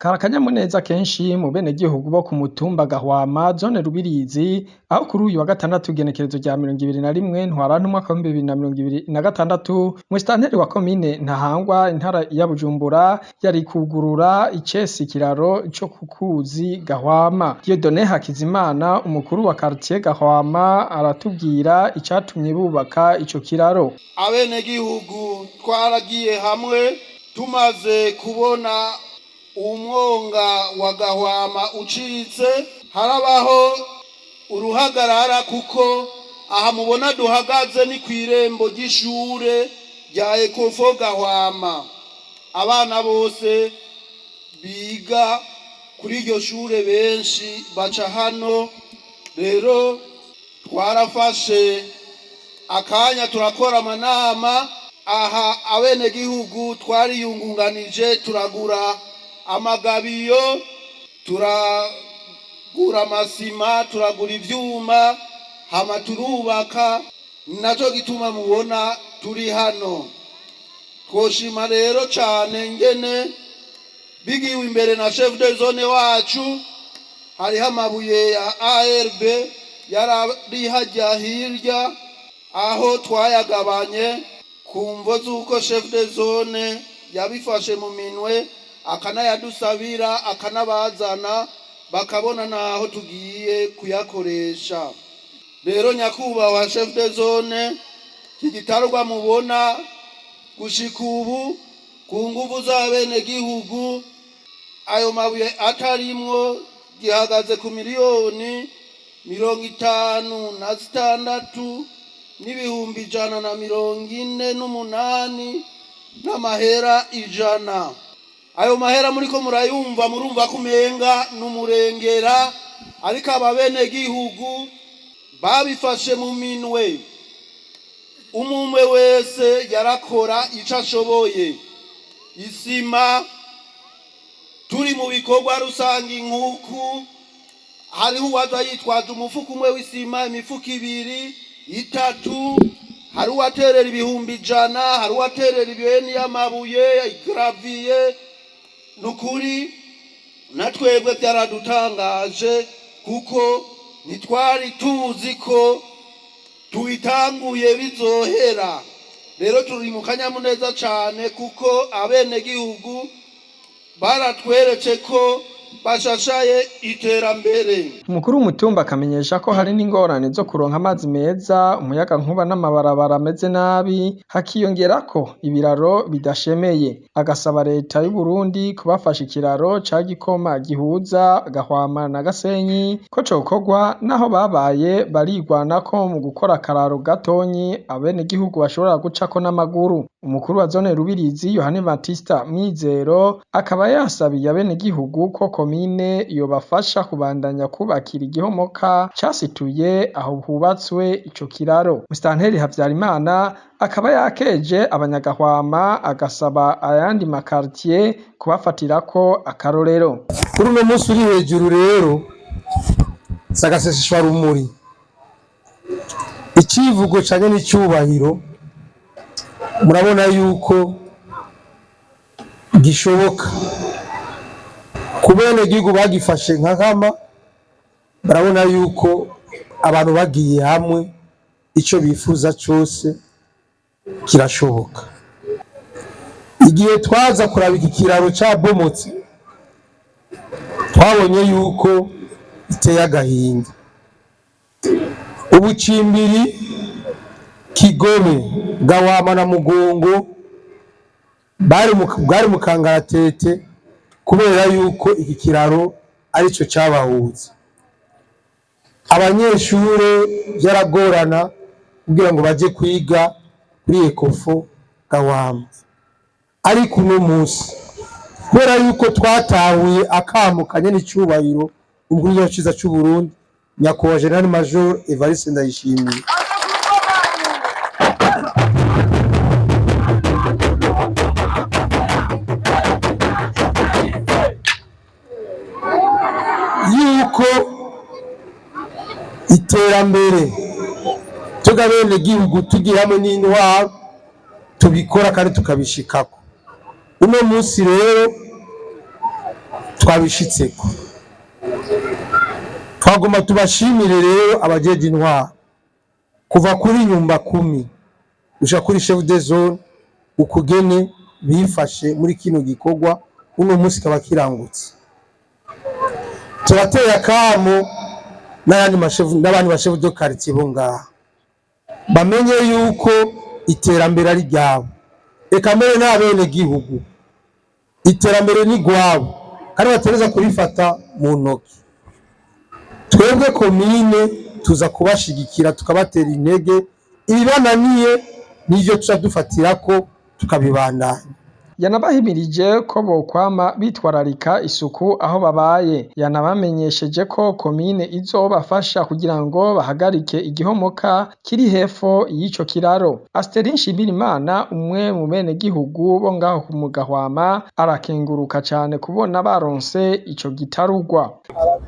Kari akanyamuneza kenshi mu benegihugu bo ku mutumba Gahwama, zone Rubirizi, aho kuri uyu wa gatandatu igenekerezo rya 21 Ntwarante umwaka w'2026, Musitanteri wa komine Ntahangwa, intara ya Bujumbura, yari kwugurura icese ikiraro co ku kuzi Gahwama. Dieudonné Hakizimana, umukuru wa quartier Gahwama, aratubwira icatumye bubaka ico kiraro. Abenegihugu twaragiye hamwe tumaze kubona umwonga wa Gahwama ucitse, harabaho uruhagarara kuko aha mubona duhagaze ni kw'irembo ry'ishure rya Ecofo Gahwama. Abana bose biga kuri iryo shure benshi baca hano. Rero twarafashe akanya turakora amanama aha, abenegihugu twariyungunganije, turagura amagabiyo, turagura amasima, turagura ivyuma, hama turubaka. Naco gituma mubona turi hano. Twoshima rero cane ngene bigiwe imbere na chef de zone wacu. Hariho amabuye ya ARB yarari hajya hirya, aho twayagabanye ku mvo z'uko chef de zone yabifashe mu minwe, akanayadusabira, akanabazana bakabona naho tugiye kuyakoresha. Rero nyakubahwa chef de zone, iki gitarwa mubona gushika ubu ku nguvu z'abenegihugu, ayo mabuye atarimwo, gihagaze ku 56 148 n'amahera 100. Ayo mahera muriko murayumva, murumva ko umenga n'umurengera, ariko aba benegihugu babifashe mu minwe. Umumwe wese yarakora ico ashoboye. Isima, turi mu bikorwa rusange nkuku, hariho uwaza yitwaje umufuko umwe w'isima, imifuko ibiri, itatu, hari uwaterera 100,000, hari uwaterera ibeni y'amabuye, igravier. Nukuri na twebwe byaradutangaje, kuko ntitwari tuzi ko tubitanguye bizohera. Rero turi mu kanyamuneza cane kuko abenegihugu baratweretse ko bashashaye iterambere. Umukuru w'umutumba akamenyesha ko hari n'ingorane zo kuronka amazi meza, umuyagankuba n'amabarabara ameze nabi, hakiyongerako ibiraro bidashemeye. Agasaba leta y'Uburundi kubafasha ikiraro ca Gikoma gihuza Gahwama na Gasenyi ko cokorwa, naho babaye barigwanako mu gukora akararo gatonyi abenegihugu bashobora gucako n'amaguru. Umukuru wa zone Rubirizi, Yohani Batista Mwizero, akaba yasabiye abenegihugu ko komine yobafasha kubandanya kubakira igihomoka casituye aho hubatswe ico kiraro. Musitanteri Havyarimana akaba yakeje abanyagahwama, agasaba ayandi makartier kubafatirako akarorero. Kuri uno munsi uri hejuru rero sagaseseshwa rumuri, icivugo canye n'icyubahiro, murabona yuko gishoboka ku benegihugu bagifashe nka nkama. Barabona yuko abantu bagiye hamwe icyo bifuza cyose kirashoboka. Igihe twaza kuraba iki kiraro cabomotse, twabonye yuko iteye agahinda. Ubucimbiri Kigobe, Gahwama na Mugongo bwari mu kangaratete kubera yuko iki kiraro arico cabahuza. Abanyeshure vyaragorana kugira ngo baje kwiga kuri Ecofo Gahwama, ariko uno munsi kubera yuko twatahuye akamo kanye n'icubahiro umukuru w'igihugu ciza c'Uburundi, nyakubahwa Général Major Evariste Ndayishimiye, yuko iterambere twebwe abenegihugu tugiye hamwe n'intwaro tubikora kandi tukabishikako. Uno munsi rero Twabishitseko. Twagomba tubashimire rero abajeje intwaro, kuva kuri nyumba kumi gushika kuri chef de zone, ukugene bifashe muri kino gikorwa, uno munsi kaba kirangutse. Turateye akamo n'ayandi mashefu n'abandi bashefu de quartier bo ngaha, bamenye yuko iterambere ari ryabo, eka mbere n'abene gihugu, iterambere ni rwabo kandi batereza kurifata mu ntoki. Twebwe komine tuza kubashigikira, tukabatera intege, ibibananiye nivyo tuca dufatirako tukabibandanya. Yanabahimirije ko bokwama bitwararika isuku aho babaye. Yanabamenyesheje ko komine izobafasha kugira ngo bahagarike igihomoka kiri hepfo y'ico kiraro. Asterin Nshimirimana, umwe mu benegihugu bo ngaho mu Gahwama, arakenguruka cane kubona baronse ico gitarugwa.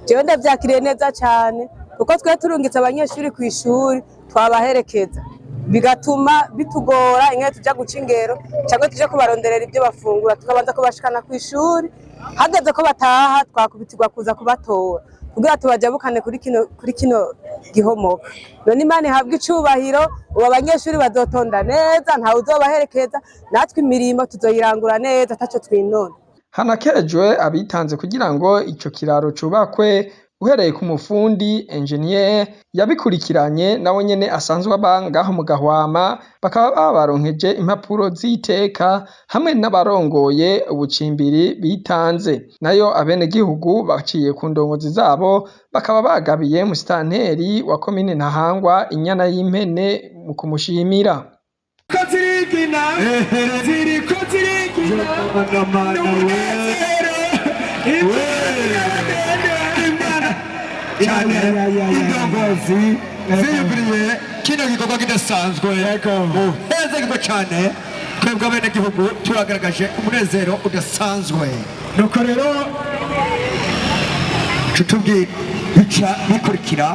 Jewe ndavyakiriye neza cane, kuko twe turungitse abanyeshuri kw'ishuri twabaherekeza, bigatuma bitugora ingene tuja guca ingero cyangwa tuje kubaronderera ibyo bafungura, tukabanza kubashikana kw'ishuri, hageze ko bataha twakubitirwa kuza kubatora kugira tubajabukane kuri kino gihomoka. None Imana ihabwa icubahiro, ubu abanyeshuri bazotonda neza, ntawe uzobaherekeza, natwe imirimo tuzoyirangura neza ataco twinona. Hanakejwe abitanze kugira ngo ico kiraro cubakwe, uhereye ku mufundi engineer yabikurikiranye, nawe nyene asanzwe aba ngaho mu Gahwama, bakaba babaronkeje impapuro z'iteka, hamwe n'abarongoye ubucimbiri bitanze. Nayo abenegihugu baciye ku ndongozi zabo bakaba bagabiye musitanteri wa komine Ntahangwa inyana y'impene mu kumushimira. Ko zirigina, ziriko zirigina n'umunezero Imana Cyane indongozi ziyumviriye kino gikorwa kidasanzwe, muhezagirwa cyane. Twebwe abenegihugu turagaragaje umunezero udasanzwe. Nuko rero tutubwira bica bikurikira.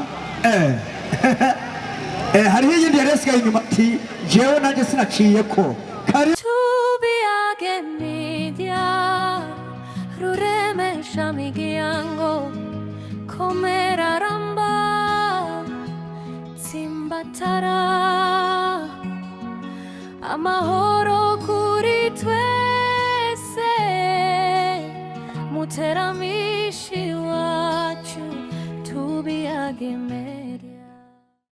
Hariho iyindi yari yasigaye inyuma ati jewe nanjye sinaciye ko kari. Tubiyage media, ruremesha miryango, komera, ramba, tsimbatara amahoro kuri twese, muteramishire.